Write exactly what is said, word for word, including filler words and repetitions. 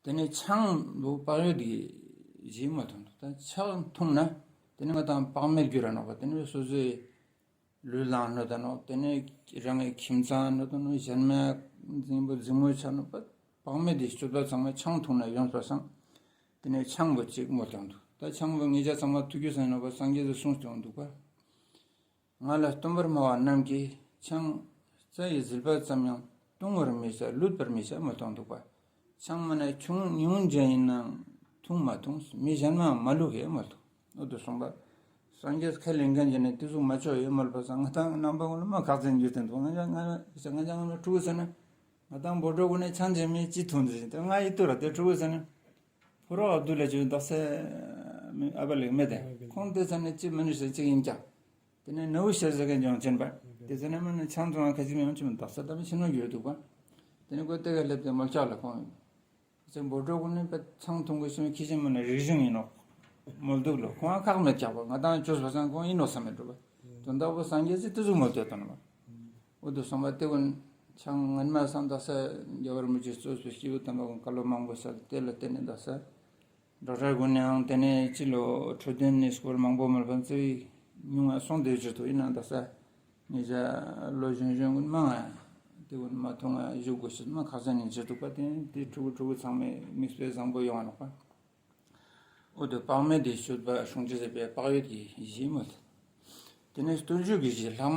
ཏེ་ནེ་ཆང་བོ་བག་ཡོད་ཀྱི་གཞི་མོལ་ཏེ་དུག། ད་ཆང་ཐུངས་ན་ཏེ་ནེ་ང་དང་བག་མེད་གྱུར་ར་ནོག་པ། ཏེ་ནེ་སོ་སོའི་ལུས་ལ་གནོད་ད་ནོག། ཏེ་ནེ་རང་གི་ཁྱིམ་ཚང་གནོད་ད་ནོག། གཞན་མ་འཛིང་པོ་འཛིང་མོ་ཆ་ནོག་པ། བག་མེད་དེ་སྤྱོད་པ་ཚང་མ་ཆང་ཐུངས་ན་ཡོང་པ་སང་། ཏེ་ནེ་ཆང་བོ་ཅིག་མོལ་ཏེ་དུག། ད་ཆང་བོ་ངེད་ཅག་ཚང་མ་ཐུག་གི་ས་ནོག་པ། སངས་རྒྱས་སི་གསུངས་ཏེ་དུག་པ། ང་ལ་སྟོན་པར་སྨྲ་བ་རྣམས་ཀྱིས། ཆང་རྩྭ་ཡི་ཟིལ་པ་ཙམ་ཡང་བཏུང་བར་མི་བྱ། བླུད་པར་མི་བྱ་མོལ་ཏེ་དུག་པ། ཆང་མ་ནེ་ཆུང་ཉུང་ཅན་ཨིན་ནའང་ཐུང་མ་ཐུང་། མི་གཞན་མའང་མ་བླུད་ཧེ་མོལ་ཏེ་དུག། འོ་དོ་གསུངས་པ། སངས་རྒྱས་ཁས་ལེན་ཁན་ཅིག་ནི་ཏེ་ཟུག་མ་ཅོ་ཧེ་མོལ་པ་སང་ང་དང་རྣམ་པ་ཀུན་ལ་མ་ཁག་ཅན་གྱུར་ཏེ་དུག། ང་ཅག་ང་ཅག་ང་ཅག་ཕྲུ་གུ་ཟེར་ན་ང་དང་བོད་ཕྲུག་ཀུན་ནི་ཆང་ཅན་མི་ཅི་ཐུང་ཟེར་ཏེ་ང་ཡི་ཏུ་ར་ཏེ་ཕྲུ་གུ་ཟེར་ན། ཕོ་རོག་ཨབ་དུ་ལ་ཅིག་དག་ས་ཨ་བ་ལེགས་མེད་དེ། ཁོང་ཏེ་ཟ་ནེ་ཅི་མི་ནུས་ཟེར་ཅིག་ཨིན་ཀྱང་། ཏེ་ནེ་ནུ་བོ་ཤེར་ཟེར་ཁན་ཅོང་ཅན་པ། ཏེ་ཟ་ནེ་མ་ནེ་ཆང་ཚོང་ཁ་ཅིག་མི་ཡོང་ཅི་མི་དག་ས་ད་མི་ཤི་ནོ་གྱུར་དུག་པ། ཏེ་ནེ་ཁོ་ཏེ་ག་ལེབ་ཏེ་མོལ་ཆག་ལ་ཁོང་། ཅི་བོད་ཕྲུག་ཀུན་ནི་པ་ཆང་ཐུང་གི་ཤི་མི་ཁྱི་ཤི་མི་ནི་རིག་གཞུང་ཨིན་ནོག་མོལ་དུག་ལོ། ཁོང་ཁག་མེད་ཀྱག་པ། ང་དང་ཅོས་པ་སང་ཁོང་ཨིན་ནོག་བསམ་མེད་འགྲོ་པ། དོན་དག་པོ་སངས་རྒྱས་སི་ཏེ་ཟུག་མོལ་ཏེ་དོན་པ། འོ་དོ་གསུངས་པ། ཏེ་ཀུན་ཆང་ངན་མ་སང་དག་ས་རྒྱལ་བ་རིན་པོ་ཆེ་གཙོས་པའི་སྐྱེས་བུ་དམ་པ་ཀུན་བཀའ་སློབ་མང་པོ་སལ། ཏེ་ལ་ཏེ་ནེ་དག་ས་ཌོག་ཊར་ཀུན་ནའང་ཏེ་ནེ་ཅི་ལོ་འཕྲོད་བསྟེན་ནི་སྐོར་མང་པོ་མོལ་པ་ཙེ་བི་ཉུང་ང་སོང་སྟེ་ཅི་ཏོ་ཨིན་ནའང་དག་ས་ངེད་ཅག་ལོ་གཞོན་གཞོན་ཀུན་མང་ང་ཏེ་ཀུན་མ་ཐུང་ང་ཞུགས་གོས་ཤེས་མ་ཁག་ཅན་ཨིན་ཅི་དུག་པ། ཏེ་ཏེ་ཕྲུ་གུ་ཕྲུ་གུ་ཚང་མའི་མིག་དཔེ་བཟང་པོ་ཡོང་ང་ནོག་པ། འོ་དོ་བག་མེད་དེ་སྤྱོད་པ་སྲུང་ཅེས་ཟེར་བའི་བག་ཡོད་ཀྱི་གཞི་མོལ་ཏེ། ཏེ་ནེ་བརྟུལ་ཞུགས་ཀྱི་གཞི་ལྷག་མ།